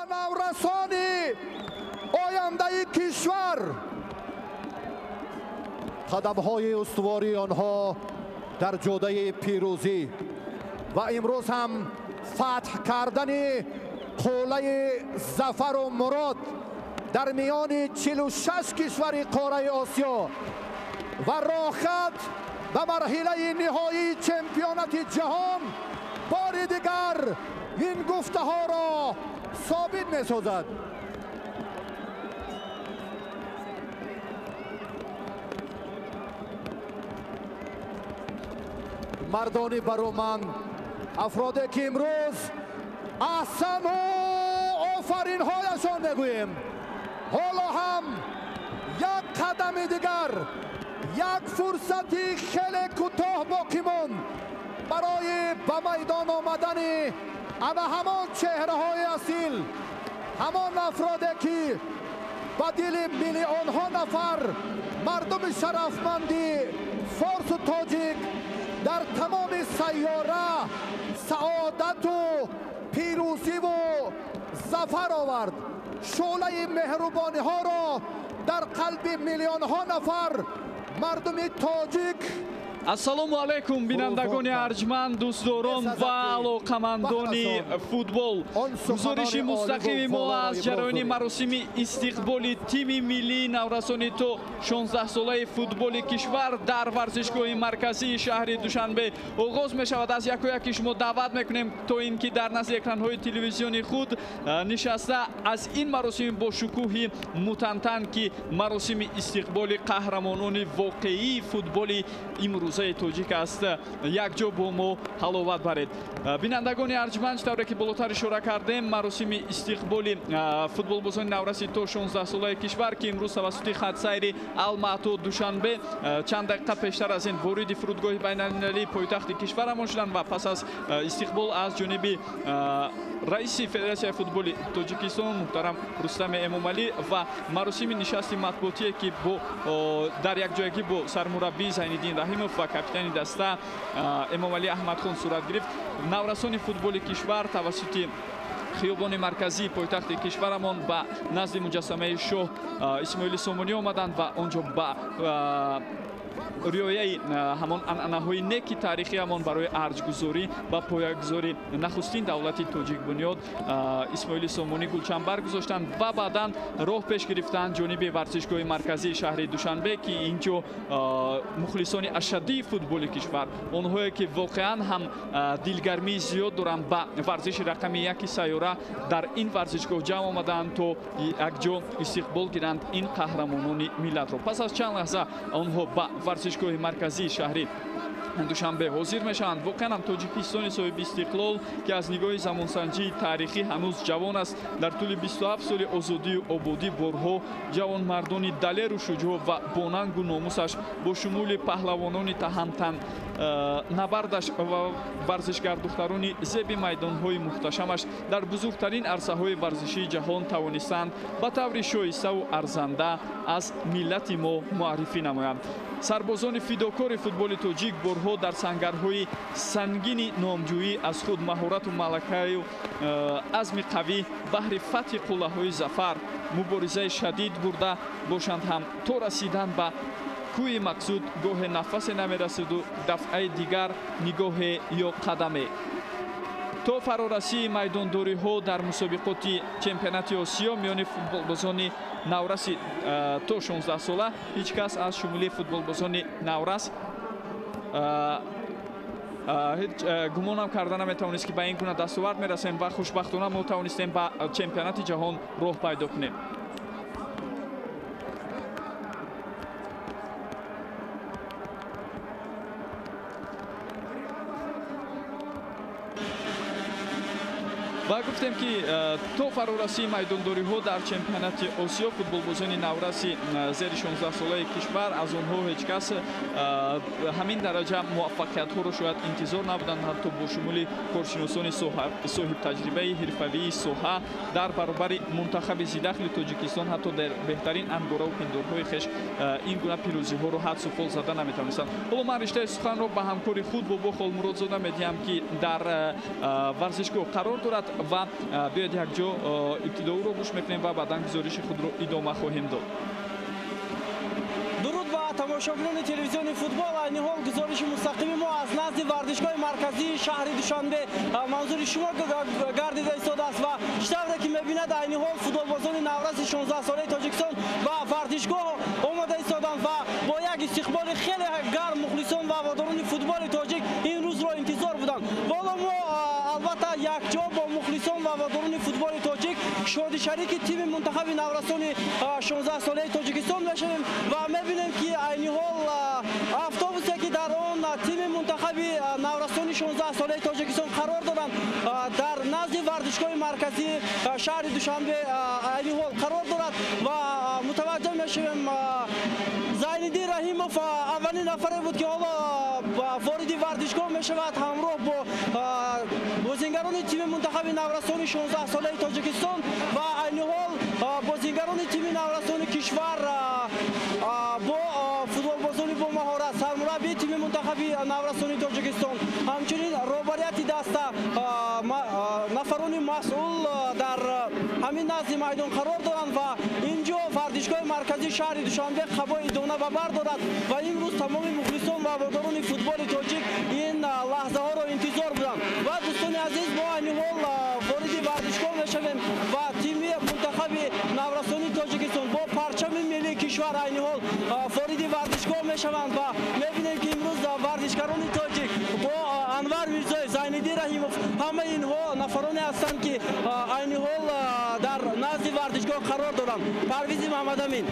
Ба наврасони ояндаи кишвар қадамҳои устувории онҳо дар ҷодаи пирӯзӣ ва имрӯз ҳам фатҳ кардани қуллаи зафару мурод дар миёни 46 кишвари қораи Осиё ва роҳхат ба марҳилаи ниҳоии чемпионати ҷаҳон бори дигар ин гуфтаҳоро собит месозад. Мардони бароманд, афроде ки имрӯз аҳсану офаринҳояшон мегӯем, ҳоло ҳам як қадами дигар, як фурсати хеле кӯтоҳ боқӣ монд барои ба майдон омадани ана ҳамон чеҳраҳои асил, ҳамон афроде ки ба дили миллионҳо нафар мардуми шарафманди форсу тоҷик дар тамоми сайёра саодату пирӯзиву зафар овард. Шӯълаи меҳрубониҳоро дар қалби миллионҳо нафар мардуми тоҷик. Ассалому алайкум, бинандагони арҷманд, дӯстдорон ва алоқамандони футбол. Гузориши мустақими мо аз ҷараёни маросими истиқболи тими миллии наврасони то 16-солаи футболи кишвар дар варзишгоҳи марказии шаҳри Душанбе оғоз мешавад. Аз яку яки шумо даъват мекунем, то ин ки дар назди экранҳои телевизиони худ нишаста аз ин маросими бошукӯҳи мутантан, ки маросими истиқболи қаҳрамонони воқеии футболи имрӯза тоҷик аст, якҷо бо мо ҳаловат баред. Бинандагони арҷманд, тавре ки болотар ишора кардем, маросими истиқболи футболбозони навраси то 16-солаи кишвар, ки имрӯз тавассути хатсайри Алмато Душанбе чанд дақиқа пештар аз ин вориди фурудгоҳи байналмилалии пойтахти кишварамон шуданд ва пас аз истиқбол аз ҷониби раиси Федератсияи футболи Тоҷикистон муҳтарам Рустами Эмомалӣ ва маросими нишасти матбуотие, ки дар якҷоягӣ бо сармураббӣ Зайниддин Раҳимов ва капитани даста Эмомалӣ Аҳмадхон сурат гирифт, наврасони футболи кишвар тавассути хиёбони марказии пойтахти кишварамон ба назди муҷассамаи шоҳ Исмоили Сомонӣ омаданд ва он ҷо ба риояи ҳамон анъанаҳои неки таърихиамон барои арҷгузорӣ ва поягузори нахустин давлати тоҷикбунёд Исмоили Сомонӣ гулчанбар гузоштанд ва баъдан роҳ пеш гирифтанд ҷониби варзишгоҳи марказии шаҳри Душанбе, ки ин ҷо мухлисони ашаддии футболи кишвар, онҳое ки воқеан ҳам дилгармии зиёд доранд ба варзиши рақами яки сайёра, дар ин варзишгоҳ ҷамъ омаданд то якҷо истиқбол гиранд ин қаҳрамонони миллатро. Пас аз чанд лаҳза онҳо ба варзишгоҳи марказии шаҳри Душанбе ҳозир мешаванд. Воқеан ҳам Тоҷикистони соҳиби истиқлол, ки аз нигоҳи замонсанҷии таърихӣ ҳанӯз ҷавон аст, дар тӯли 27 соли озодию ободӣ борҳо ҷавонмардони далеру шуҷоъ ва бонангу номусаш бо шумули паҳлавонони таҳамтан набардаш ва варзишгардухтарони зеби майдонҳои мухташамаш дар бузургтарин арсаҳои варзишии ҷаҳон тавонистанд ба таври шоиставу арзанда аз миллати мо муаррифӣ намоянд. Сарбозони фидокори футболи тоҷик борҳо дар сангарҳои сангини номҷӯӣ аз худ маҳорату малакаю азми қавӣ баҳри фатҳи қуллаҳои зафар муборизаи шадид бурда бошанд ҳам, то расидан ба кӯи мақсуд гоҳе нафасе намерасиду дафъаи дигар нигоҳе ё қадаме. То фарорасии майдондориҳо дар мусобиқоти чемпионати Осиё миёни футболбозони навраси то 16-сола ҳеҷ кас аз шумули футболбозони наврас ҳеҷ гумонам карда наметавонист, ки ба ин гуна дастовард мерасем ва хушбахтона мо тавонистем ба чемпионати ҷаҳон роҳ пайдо кунем. Ва гуфтем, ки то фарорасии майдондориҳо дар чемпионати Осиё футболбозони навраси зери 16-солаи кишвар аз онҳо ҳеҷ кас ҳамин дараҷа муваффақиятҳоро шояд интизор набуданд, ҳатто бо шумули коршиносони соҳибтаҷрибаи ҳирфавии соҳа дар баробари мунтахаби зидахли Тоҷикистон ҳатто дар беҳтарин ангораву пиндорҳои хеш ин гуна пирӯзиҳоро ҳадсу фол зада наметавонистанд. Ҳоло ман риштаи суханро ба ҳамкори худ Бобо Холмуродзода медиҳам, ки дар варзишгоҳ қарор дорад ва Биёед якҷо ибтидо ӯро гӯш мекунем ва баъдан гузориши худро идома хоҳем дод. Дуруд ба тамошобинони телевизиони футбол. Айни ҳол гузориши мустақими мо аз назди варзишгоҳи марказии шаҳри Душанбе манзури шумо гардида истодааст ва чӣ тавре ки мебинад, айни ҳол футболбозони навраси 16-солаи Тоҷикистон ба варзишгоҳ омада истоданд ва бо як истиқболи хеле гарм мухлисон ва ҳаводорони футболи тоҷик ин рӯзро интизор буданд. Ҳоло мо албатта якҷо бо мухлисон ва ҳаводорони футболи тоҷик шоди шарики тими мунтахаби наврасони 16-солаи Тоҷикистон мешавем ва мебинем, ки айни ҳол автобусе, ки дар он тими мунтахаби наврасони 16-солаи Тоҷикистон қарор доранд, дар назди варзишгоҳи марказии шаҳри Душанбе айни ҳол қарор дорад ва мутаваҷҷӯҳ мешавем, Зайниддин Раҳимов аввалин нафаре буд, ки ҳоло вориди варзишгоҳ мешавад ҳамроҳ бо бозингарони тими мунтахаби наврасони 16-солаи Тоҷикистон. Ва айни ҳол бозингарони тими наврасони кишвар бо футболбозони бо маҳорат, сармураббии тими мунтахаби наврасони Тоҷикистон, ҳамчунин роҳбарияти даста, нафарони масъул дар ҳамин назди майдон қарор доранд ва ин ҷо варзишгоҳи марказии шаҳри Душанбе қабои идона ба бар дорад ва имрӯз тамоми мухлисон ва ҳаводорони футболи тоҷик ин лаҳзаҳоро интизор буданд. Ва дӯстони азиз, мо айни ҳол вориди варзишгоҳ мешавем ва тими мунтахаби наврасони Тоҷикистон бо парчами миллии кишвар айни ҳол вориди варзишгоҳ мешаванд ва мебинем, ки имрӯз варзишгарони тоҷик бо Анвар Мирзоев, Зайниддин Раҳимов, ҳамаи инҳо нафароне ҳастанд, ки айни ҳол дар назди варзишгоҳ қарор доранд. Парвизи Маҳмадамин.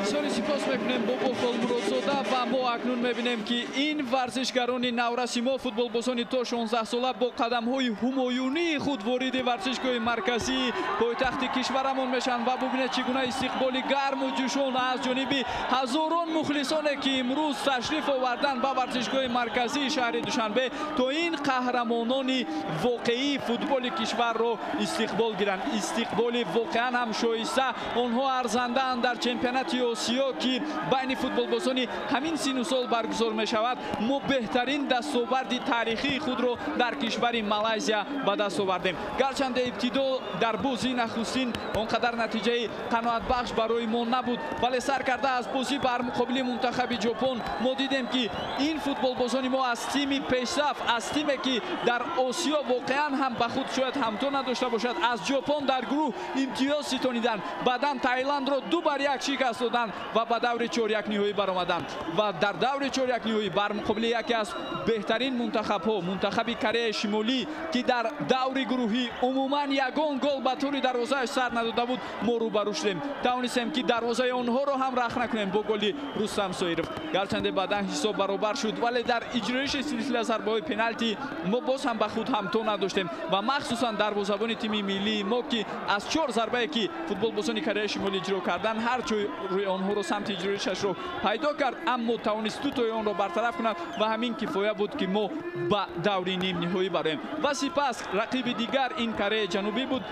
Бисёри сипос мекунем Бобо Холмуродзода. Ва мо акнун мебинем, ки ин варзишгарони навраси мо, футболбозони то 16 сола, бо қадамҳои ҳумоюнии худ вориди варзишгоҳи марказии пойтахти кишварамон мешаванд. Ва бубинед, чӣ гуна истиқболи гарму ҷӯшон аз ҷониби ҳазорон мухлисоне, ки имрӯз ташриф оварданд ба варзишгоҳи марказии шаҳри Душанбе, то ин қаҳрамонони воқеии футболи кишварро истиқбол гиранд. Истиқболи воқеан ҳам шоиста. Онҳо арзандаанд. Дар чемпионати Осиё, ки байни футболбозони ҳамин сину сол баргузор мешавад, мо беҳтарин дастоварди таърихии худро дар кишвари Малайзия ба даст овардем. Гарчанде ибтидо дар бозии нахустин он қадар натиҷаи қаноатбахш барои мо набуд, вале сар карда аз бозӣ бар муқобили мунтахаби Ҷопон мо дидем, ки ин футболбозони мо аз тими пешсаф, аз тиме, ки дар Осиё воқеан ҳам ба худ шояд ҳамто надошта бошад, аз Ҷопон дар гурӯҳ имтиёз ситониданд, баъдан Таиландро 2-1 шикаст доданд ва ба даври чорякниҳоӣ баромаданд. Ва дар даври чорякниҳоӣ бар муқобили яке аз беҳтарин мунтахабҳо, мунтахаби Кореяи Шимолӣ, ки дар даври гурӯҳӣ умуман ягон гол ба тури дарвозааш сар надода буд, мо рӯбарӯ шудем. Тавонистем, ки дарвозаи онҳоро ҳам рахт накунем бо голи Рустам Соиров. Гарчанде баъдан ҳисоб баробар шуд, вале дар иҷроиши силсила зарбаҳои пеналти мо боз ҳам ба худ ҳамто надоштем ва махсусан дарвозабони тими миллии мо, ки аз чор зарбае, ки футболбозони Кореяи Шимолӣ иҷро карданд, ҳар ҷой рӯи онҳоро самти иҷроишашро пайдо кард, аммо тавонист дутои онро бартараф кунад ва ҳамин кифоя буд, ки мо ба даври нимниҳоӣ бароем. Ва сипас рақиби дигар ин Кореяи Ҷанубӣ буд,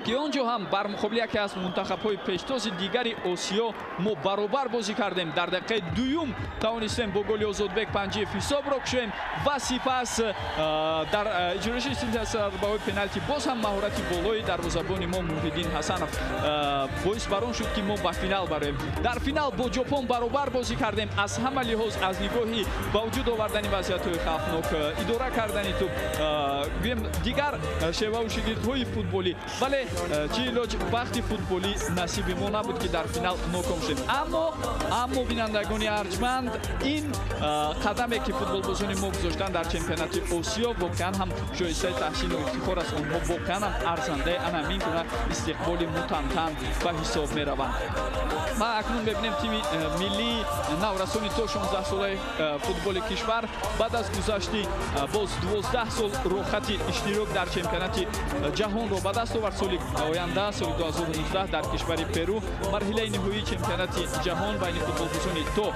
ки он ҷо ҳам бар муқобили яке аз мунтахабҳои пештози дигари Осиё мо баробар бозӣ кардем. Дар дақиқаи дуюм тавонистем бо голи Озодбек Панҷиев ҳисобро кушоем ва сипас дар иҷроиши силсила зарбаҳои пеналти боз ҳам маҳорати болои дарвозабони мо Муҳиддин Ҳасанов боис бар он шуд, ки мо ба финал бароем. Дар финал бо Ҷопон баробар бозӣ кардем. Аз ҳама лиҳоз, аз нигоҳи ба вуҷуд овардани вазъиятҳои хавфнок, идора кардани тӯб, гӯем, дигар шеваву шигирдҳои футболӣ, вале чӣ илоҷ, бахти футболӣ насиби мо набуд, ки дар финал ноком шудем. Аммо, бинандагони арҷманд, ин қадаме, ки футболбозони мо гузоштанд дар чемпионати Осиё, воқеан ҳам шоистаи таҳсину ифтихор аст. Онҳо воқеан ҳам арзандаи ана ҳамин гуна истиқболи мутантан ба ҳисоб мераванд. Ва акнун мебинем, тими миллии наврасони то 16 солаи футболи кишвар баъд аз гузашти боз 12 сол рохати иштирок дар чемпионати ҷаҳонро ба даст овард. Соли оянда, соли 2019, дар кишвари Перу марҳилаи ниҳоии чемпионати ҷаҳон байни футболбозони то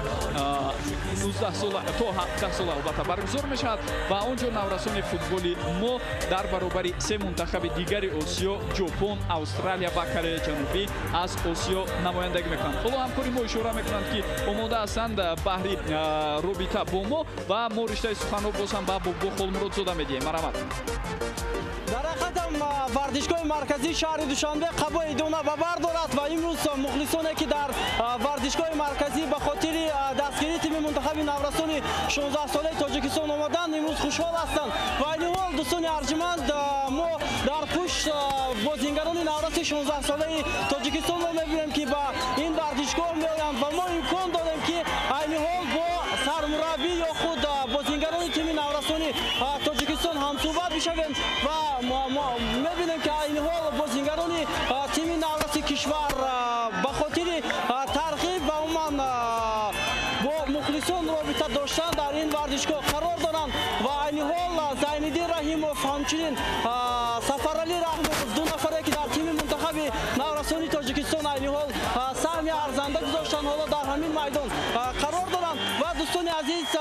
19 сола, то 17 сола албатта, баргузор мешавад ва он ҷо наврасони футболи мо дар баробари се мунтахаби дигари Осиё, Ҷопон, Австралия ва Кореяи Ҷанубӣ, аз Осиё намояндагӣ мекунанд. Ҳоло ҳамкори мо ишора мекунанд, ки омода ҳастанд баҳри робита бо мо ва мо риштаи суханро боз ҳам ба Бобо Холмуродзода медиҳем. Марҳамат. Дар ҳақиқатам варзишгоҳи марказии шаҳри Душанбе қабои идона ба бар дорад ва имрӯз мухлисоне ки дар варзишгоҳи марказӣ ба хотири дастгирии тими мунтахаби наврасони 16-солаи Тоҷикистон омаданд, имрӯз хушҳол ҳастанд. Ва айни ҳол, дӯстони арҷманд, мо дар пушт бозингарони навраси 16-солаи Тоҷикистонро мебинем, ки ба ин варзишгоҳ меоянд ва мо имкон дорем, ки айни ҳол бо сармураббӣ ё худ бозингарони тими наврасони Тоҷикистон ҳамсӯҳбат бишавем ва мебинем, ки айни ҳол бозингарони тими навраси кишвар ба хотири тарғиб ва умуман бо мухлисон робита доштан дар ин варзишгоҳ қарор доранд. Ва айни ҳол Зайниддин Раҳимов, ҳамчунин Сафаралӣ Раҳмонов, ду нафаре ки дар тими мунтахаби наврасони Тоҷикистон айни ҳол саҳми арзанда гузоштанд, ҳоло дар ҳамин майдон қарор доранд. Ва дӯстони азиз,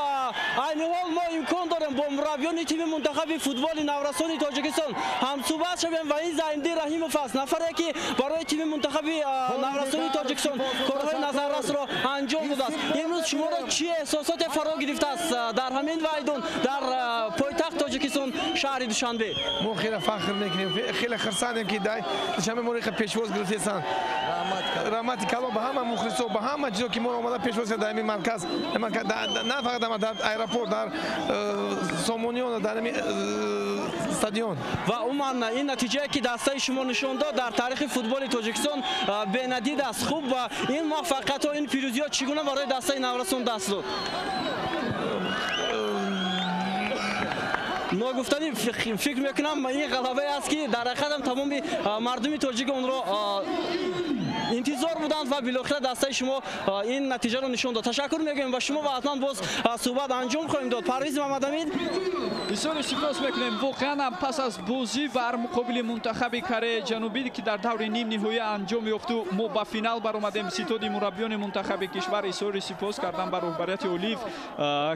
айни ҳол мо имкон дорем бо мураббиёни тими мунтахаби футболи наврасони Тоҷикистон ҳамсӯҳбат шавем. Ва ин Зайниддин Раҳимов аст, нафаре ки барои тими мунтахаби наврасони Тоҷикистон корҳои назаррасро анҷом додааст. Имрӯз шуморо чӣ эҳсосоте фаро гирифтааст дар ҳамин майдон, дар пойтахт Тоҷикистон, шаҳри Душанбе? Мо хеле фахр мекунем, хеле хурсандем, ки дар Душанбе моро пешвоз гирифтесанд. Раҳмати калон ба ҳама мухлисо, ба ҳама чизо, ки моро омада пешвоз дар ҳамин марказ, на фақат дар аэропорт, дар Сомониён, дар ҳамин стадион. Ва умуман ин натиҷае ки дастаи шумо нишон дод, дар таърихи футболи Тоҷикистон бенадид аст. Хуб, ва ин муваффақиятҳо, ин пирӯзиҳо чӣ гуна барои дастаи наврасон даст дод? Ногуфтанӣ, фикр мекунам, ин ғалабае аст, ки дар ҳақиқатам тамоми мардуми тоҷик онро интизор буданд ва билохира дастаи шумо ин натиҷаро нишон дод. Ташаккур мегӯем ба шумо ва ҳатман боз суҳбат анҷом хоҳем дод. Парвиз Мамадамин. Бисёр сипос мекунем. Воқеан ҳам пас аз бозӣ бар муқобили мунтахаби Кореяи Ҷанубӣ, ки дар даври нимниҳоя анҷом ёфту мо ба финал баромадем, ситоди мураббиёни мунтахаби кишвар изҳори сипос кардан ба роҳбарияти олии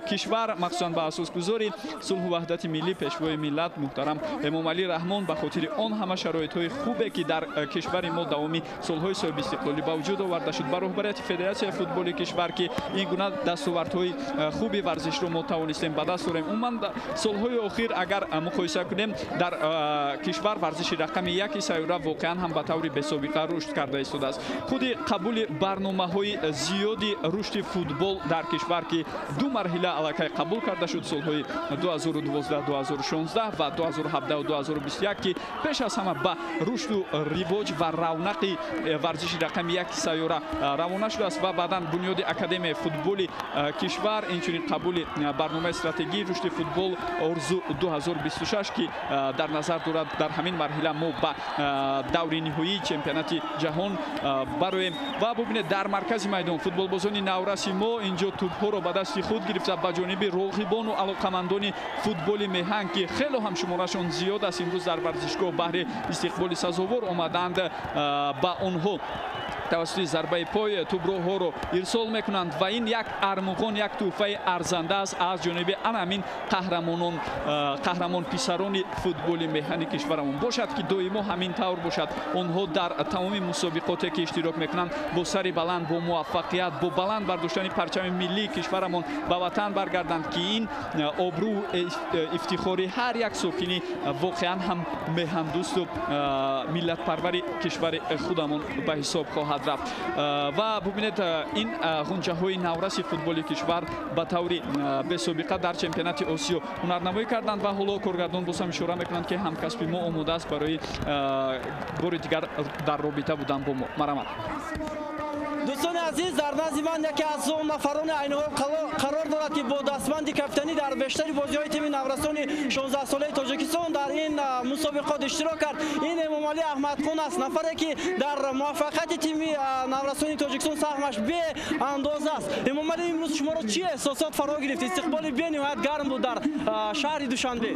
кишвар, махсусан ба асосгузори сулҳу ваҳдати миллӣ, пешвои миллат муҳтарам Эмомалӣ Раҳмон, ба хотири он ҳама шароитҳои хубе, ки дар кишвари мо давоми солҳои соҳибистиқлолӣ ба вуҷуд оварда шуд, ба роҳбарияти федератсияи футболи кишвар, ки ин гуна дастовардҳои хуби варзишро мо тавонистем ба даст орем. Умуман, солҳои охир агар муқоиса кунем, дар кишвар варзиши рақами яки сайёра воқеан ҳам ба таври бесобиқа рушд карда истодааст. Худи қабули барномаҳои зиёди рушди футбол дар кишвар, ки ду марҳила аллакай қабул карда шуд, солҳои 2012, 2016 ва 2017, 2021, ки пеш аз ҳама ба рушду ривоҷ ва равнақи варзиши рақами яки сайёра равона шудааст, ва баъдан бунёди академияи футболи кишвар, инчунин қабули барномаи стратегии рушди футбол Орзу 2026, ки дар назар дорад дар ҳамин марҳила мо ба даври ниҳоии чемпионати ҷаҳон бароем. Ва бубинед, дар маркази майдон футболбозони навраси мо инҷо тӯбҳоро ба дасти худ гирифта ба ҷониби роғибону алоқамандони футболи меҳан, ки хело ҳам шуморашон зиёд аст, имрӯз дар варзишгоҳ баҳри истиқболи сазовор омаданд, ба онҳо тавассути зарбаи пой тӯброҳҳоро ирсол мекунанд. Ва ин як армуғон, як тӯҳфаи арзанда аст аз ҷониби ана ҳамин қаҳрамонон, қаҳрамон писарони футболи меҳани кишварамон. Бошад, ки доимо ҳамин тавр бошад. Онҳо дар тамоми мусобиқоте ки иштирок мекунанд, бо сари баланд, бо муваффақият, бо баланд бардоштани парчами миллии кишварамон ба ватан баргарданд, ки ин обрӯ ифтихори ҳар як сокини воқеан ҳам меҳандӯсту миллатпарвари кишвари худамон ба ҳисоб хоҳад рафт. Ва бубинед, ин ғунчаҳои навраси футболи кишвар ба таври бесобиқа дар чемпионати Осиё ҳунарнамоӣ карданд ва ҳоло коргардон боз ҳам ишора мекунанд, ки ҳамкасби мо омода аст барои бори дигар дар робита будан бо мо. Марҳамат. Дӯстони азиз, дар назди ман яке аз он нафарони айни ҳол қарор дорад, ки бо дастбанди капитанӣ дар бештари бозиҳои тими наврасони 16-солаи Тоҷикистон дар ин мусобиқот иштирок кард. Ин Эмомалӣ Аҳмадхон аст, нафаре ки дар муваффақияти тими наврасони Тоҷикистон саҳмаш беандоза аст. Эмомалӣ, имрӯз шуморо чӣ эҳсосот фаро гирифт? Истиқболи бениҳоят гарм буд дар шаҳри Душанбе.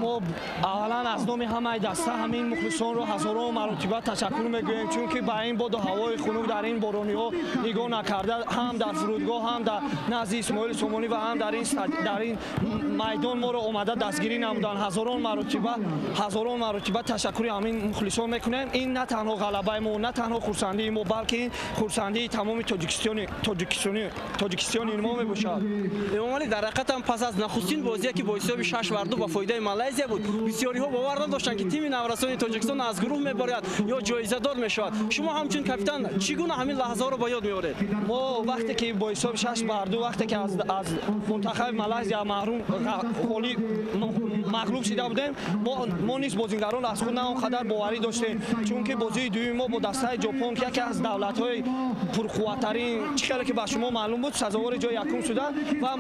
Мо аввалан аз номи ҳамаи даста ҳамин мухлисонро ҳазорон маротиба ташаккур мегӯем, чунки ба ин боду ҳавои хунук, дар ин нигарониҳо нигоҳ накарда, ҳам дар фурудгоҳ, ҳам дар назди Исмоили Сомонӣ ва ҳам дар ин майдон моро омада дастгирӣ намуданд. Ҳазорон маротиба ташаккури ҳамин мухлисон мекунем. Ин на танҳо ғалабаи мо, на танҳо хурсандии мо, балки ин хурсандии тамоми тоҷикистони мо мебошад. Эмомалӣ, дар ҳақиқат ҳам пас аз нахустин бозие ки бо ҳисоби 6-2 ба фоидаи Малайзия буд, бисёриҳо бовар надоштанд, ки тими наврасони Тоҷикистон аз гурӯҳ мебарад ё ҷоизадор мешавад. Шумо ҳамчун капитан чӣ гуна ҳамин лаҳзаҳоро ба ёд меоред? Мо вақте ки бо ҳисоби 6-2 вақте ки аз мунтахаби Малайзия маҳрум мағлуб шида будем, мо низ бозингарон аз худ на он қадар боварӣ доштем, чунки бозии дуюми мо бо дастаи Ҷопон, ки яке аз давлатҳои пурқувваттарин, чӣ хеле ки ба шумо маълум буд, сазовори ҷои якум шуда ва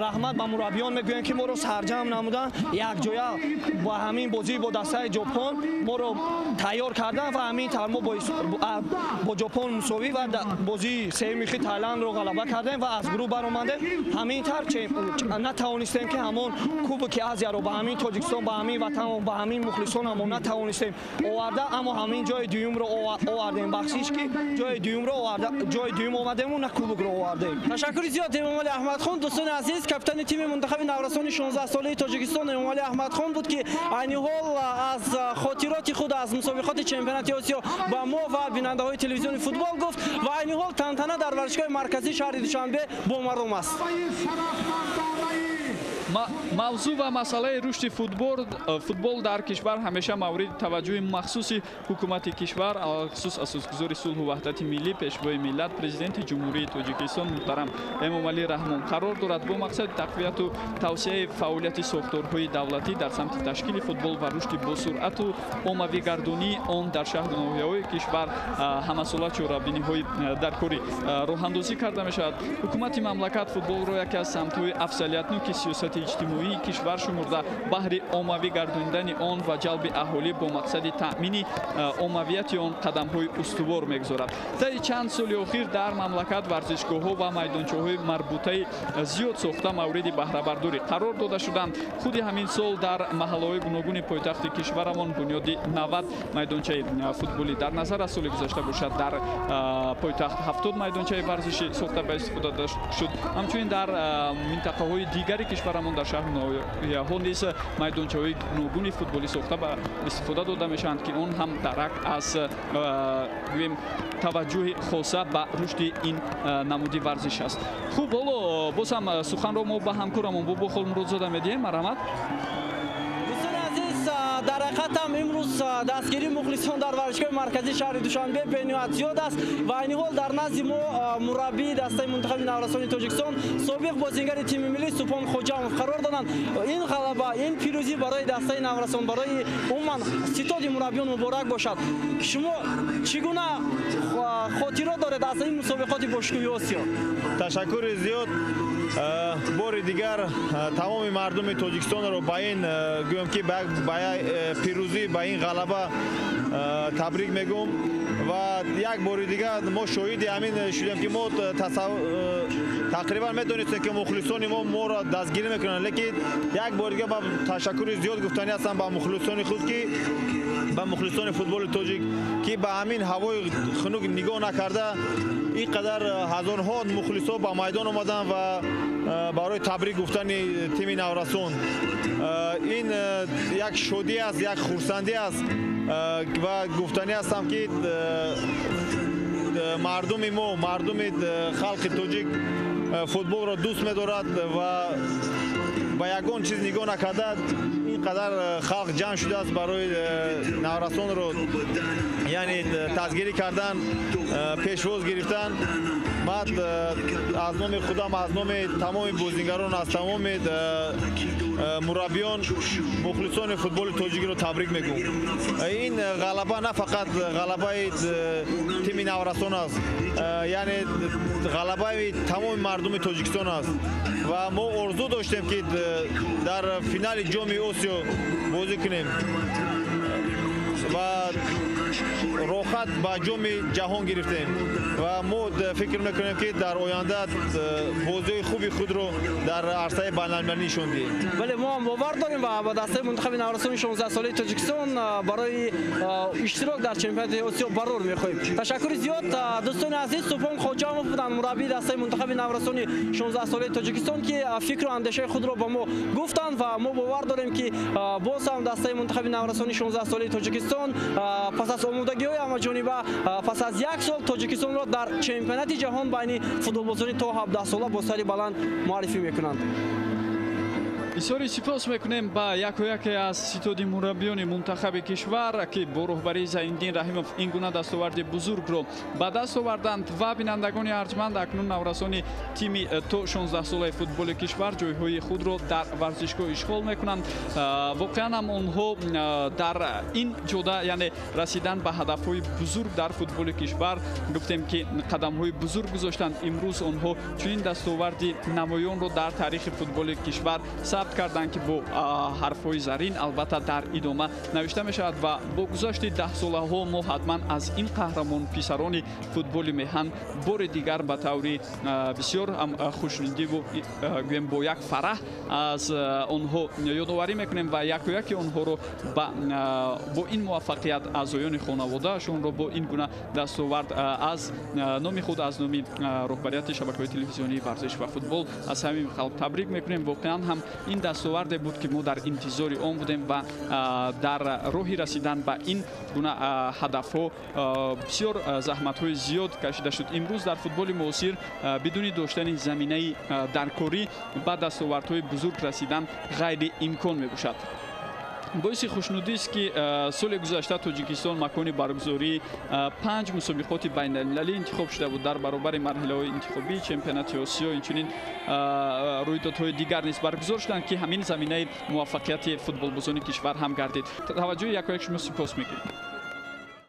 раҳмат ба мураббиён мегӯем, ки моро сарҷамъ намуданд, якҷоя бо ҳамин бозӣ бо дастаи Ҷопон моро тайёр карданд ва ҳамин тавр мо бо Ҷопон мусовӣ ва бозии сеюми хи Тайландро ғалаба кардем ва аз гурӯҳ баромадем. Ҳамин тавр натавонистем, ки ҳамон Кубоки Азияро ба ҳамин Тоҷикистон, ба ҳамин ватан, ба ҳамин мухлисонамон натавонистем оварда, аммо ҳамин ҷои дуюмро овардем. Бахшиш, ки ҷои дуюмро оварда, ҷои дуюм омадему на кубокро овардем. Ташаккури зиёд, Эмомалӣ Аҳмадхон. Дӯстони азиз, капитани тими мунтахаби наврасони 16-солаи Тоҷикистон Эмомалӣ Аҳмадхон буд, ки айни ҳол аз хотироти худ аз мусобиқоти чемпионати Осиё ба мо ва бинандаҳои телевизиони футбол гуфт ва айни ҳол тантана дар варзишгоҳи марказии шаҳри Душанбе бо маром аст. Мавзӯъ ва масъалаи рушди футбол дар кишвар ҳамеша мавриди таваҷҷӯҳи махсуси ҳукумати кишвар, алалхусус асосгузори сулҳу ваҳдати миллӣ, пешвои миллат, президенти Ҷумҳурии Тоҷикистон муҳтарам Эмомалӣ Раҳмон қарор дорад. Бо мақсади тақвияту тавсияи фаъолияти сохторҳои давлатӣ дар самти ташкили футбол ва рушди босуръату оммавигардонии он дар шаҳру ноҳияҳои кишвар ҳамасола чорабиниҳои даркорӣ роҳандозӣ карда мешавад. Ҳукумати мамлакат футболро яке аз самтҳои афзалиятноки сиёсати иҷтимоии кишвар шумурда, баҳри оммавӣ гардонидани он ва ҷалби аҳолӣ бо мақсади таъмини оммавияти он қадамҳои устувор мегузорад. Таи чанд соли охир дар мамлакат варзишгоҳҳо ва майдончаҳои марбутаи зиёд сохта мавриди баҳрабардорӣ қарор дода шуданд. Худи ҳамин сол дар маҳаллаҳои гуногуни пойтахти кишварамон бунёди 90 майдончаи футболӣ дар назар аз соли гузашта бошад, дар пойтахт 70 майдончаи варзишӣ сохта ба истифода шуд. Ҳамчунин дар минтақаҳои дигари кишварамон дар шаҳру ноҳияҳо низ майдончаҳои гуногуни футболӣ сохта ба истифода дода мешаванд, ки он ҳам дарак аз гӯем таваҷҷӯҳи хоса ба рушди ин намуди варзиш аст. Хуб, ҳоло боз ҳам суханро мо ба ҳамкорамон Бобо Холмуродзода медиҳем. Марҳамат. Дар ҳақиқат ҳам имрӯз дастгирии мухлисон дар варзишгоҳи марказии шаҳри Душанбе бениҳоят зиёд аст ва айни ҳол дар назди мо мураббии дастаи мунтахаби наврасони Тоҷикистон, собиқ бозингари тими миллӣ Субҳон Хоҷамов қарор доранд. Ин ғалаба, ин пирӯзӣ барои дастаи наврасон, барои умуман ситоди мураббиён муборак бошад. Шумо чӣ гуна хотирот доред аз ин мусобиқоти бошукӯҳи Осиё? Ташаккури зиёд. Бори дигар тамоми мардуми Тоҷикистонро ба ин гӯям, ки ба пирӯзӣ, ба ин ғалаба табрик мегӯм ва як бори дигар мо шоҳиди ҳамин шудем, ки мо тақрибан медонистем, ки мухлисони мо моро дастгирӣ мекунанд, лекин як бори дигар ба ташаккури зиёд гуфтанӣ ҳастам ба мухлисони худ, ки ба мухлисони футболи тоҷик, ки ба ҳамин ҳавои хунук нигоҳ накарда ин қадар ҳазорҳо мухлисо ба майдон омаданд ва барои табрик гуфтани тими наврасон. Ин як шодӣ аст, як хурсандӣ аст ва гуфтанӣ ҳастам, ки мардуми мо, мардуми халқи тоҷик футболро дӯст медорад ва ба ягон чиз нигоҳ накарда ин қадар халқ ҷамъ шудааст барои наврасонро, яъне тазгирӣ кардан, пешвоз гирифтан. Ман аз номи худам, аз номи тамоми бозингарон, аз тамоми мураббиён мухлисони футболи тоҷикиро табрик мегӯм. Ин ғалаба на фақат ғалабаи тими наврасон аст, яъне ғалабаи тамоми мардуми Тоҷикистон аст ва мо орзу доштем, ки дар финали ҷоми Осиё бозӣ кунем ва Роҳхат ба ҷоми ҷаҳон гирифтем ва мо фикр мекунем, ки дар оянда бозиҳои хуби худро дар арсаи байналмилалӣ нишон диҳем. Бале, мо ҳам бовар дорем ва ба дастаи мунтахаби наврасони 16-солаи Тоҷикистон барои иштирок дар чемпионати Осиё барор мехоҳем. Ташаккури зиёд, дӯстони азиз. Субҳон Хоҷамов буданд, мураббии дастаи мунтахаби наврасони 16-солаи Тоҷикистон, ки фикру андешаи худро ба мо гуфтанд ва мо бовар дорем, ки боз ҳам дастаи мунтахаби наврасони 16-солаи Тоҷикистон пас аз омодагиҳои ҳамаҷониба, пас аз як сол Тоҷикистонро дар чемпионати ҷаҳон байни футболбозони то 17 сола бо сари баланд муаррифӣ мекунанд. Изҳори сипос мекунем ба яку яке аз ситоди мураббиёни мунтахаби кишвар, ки бо роҳбарии Зайниддин Раҳимов ин гуна дастоварди бузургро ба даст оварданд. Ва бинандагони арҷманд, акнун наврасони тими то 16-солаи футболи кишвар ҷойҳои худро дар варзишгоҳ ишғол мекунанд. Воқеан ҳам онҳо дар ин ҷода, яъне расидан ба ҳадафҳои бузург дар футболи кишвар, гуфтем ки қадамҳои бузург гузоштанд. Имрӯз онҳо чунин дастоварди намоёнро дар таърихи футболи кишвар сабт карданд, ки бо ҳарфҳои зарин албатта дар идома навишта мешавад ва бо гузашти даҳсолаҳо мо ҳатман аз ин қаҳрамон писарони футболи меҳан бори дигар ба таври бисёр хушнудиву гӯем бо як фараҳ аз онҳо ёдоварӣ мекунем ва яку яки онҳоро бо ин муваффақият, аъзоёни хонаводаашонро бо ин гуна дастовард аз номи худ, аз номи роҳбарияти шабакаҳои телевизионии варзиш ва футбол аз самими қалб табрик мекунем. Воқеан ҳам ин дастоварде буд, ки мо дар интизори он будем ва дар роҳи расидан ба ин гуна ҳадафҳо бисёр заҳматҳои зиёд кашида шуд. Имрӯз дар футболи муосир бидуни доштани заминаи даркорӣ ба дастовардҳои бузург расидан ғайриимкон мебошад. Боиси хушнудист, ки соли гузашта Тоҷикистон макони баргузории 5 мусобиқоти байналмилалӣ интихоб шуда буд. Дар баробари марҳилаҳои интихобии чемпионати Осиё инчунин рӯйдодҳои дигар низ баргузор шуданд, ки ҳамин заминаи муваффақияти футболбозони кишвар ҳам гардид. Таваҷҷӯҳи якояк шумо сипос мекунем.